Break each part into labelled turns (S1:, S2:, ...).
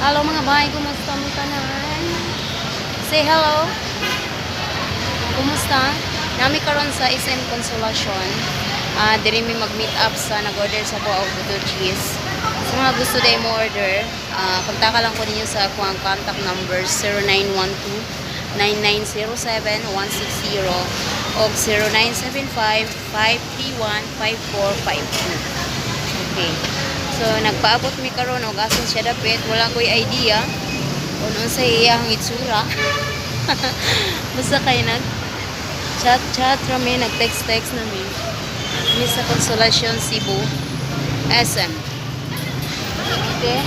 S1: Hello, mga bay, kumusta mo tanan? Say hello. Kumusta? Nami karon sa SM Consolacion. Diri mi mag-meet up sa nag-order sa ko og butter cheese. Sa mga gusto day mo order, kontaka lang ko ninyo sa akong contact number 0912 9907 160 o 0975 531 5452. Okay. So nagpaabot mi karon og asa siya dapit, wala ko'y idea kung unsay iyang itsura. Basta kay nag chat chat ra mi, nag text text na mi. Mi sa Consolacion Cebu SM. Okay.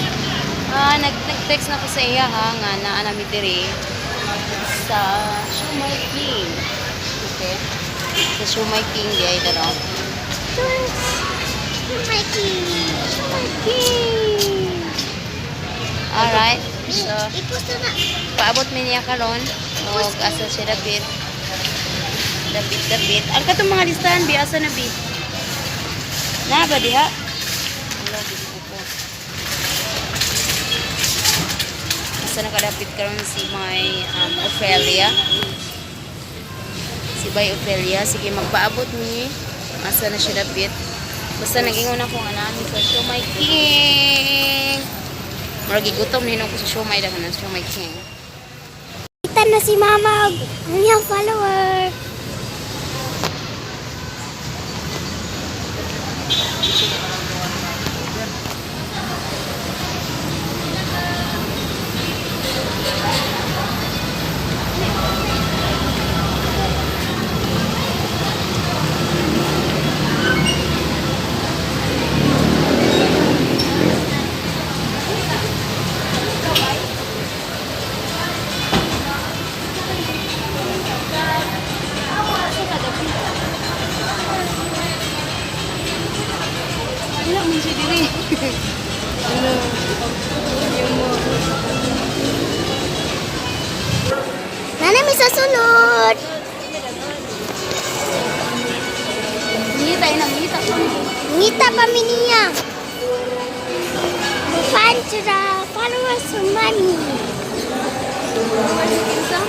S1: Nag-text na ko sa iya ha nga naa na mi diri sa Siomai King. Okay. Sa Siomai King di ay daro.
S2: Mikey.
S1: Siomai King. Alright. So,
S2: I-post na.
S1: Paabot mi niya karon og asa siya dapit. Dapit dapit. Ang katong mga listahan bi, asa na bi? Na ba diha? Wala di ko. Asa na kadapit karon si may Ophelia? Si Bay Ophelia, sige, magpaabot mi. Asa na siya dapit? Basta nagingon ako nga naa mi sa Siomai King. Murag gigutom ni ko sa siomai, dahil ng Siomai King.
S2: Kita na si Mama og ang iyang follower.
S1: Wala man siya diri. Ano? Yung mo.
S2: Nana mi sa sulod.
S1: Ngita ina, ngita ko.
S2: Ngita pa mi niya. Fan to the followers from Mommy.
S1: Kinsa?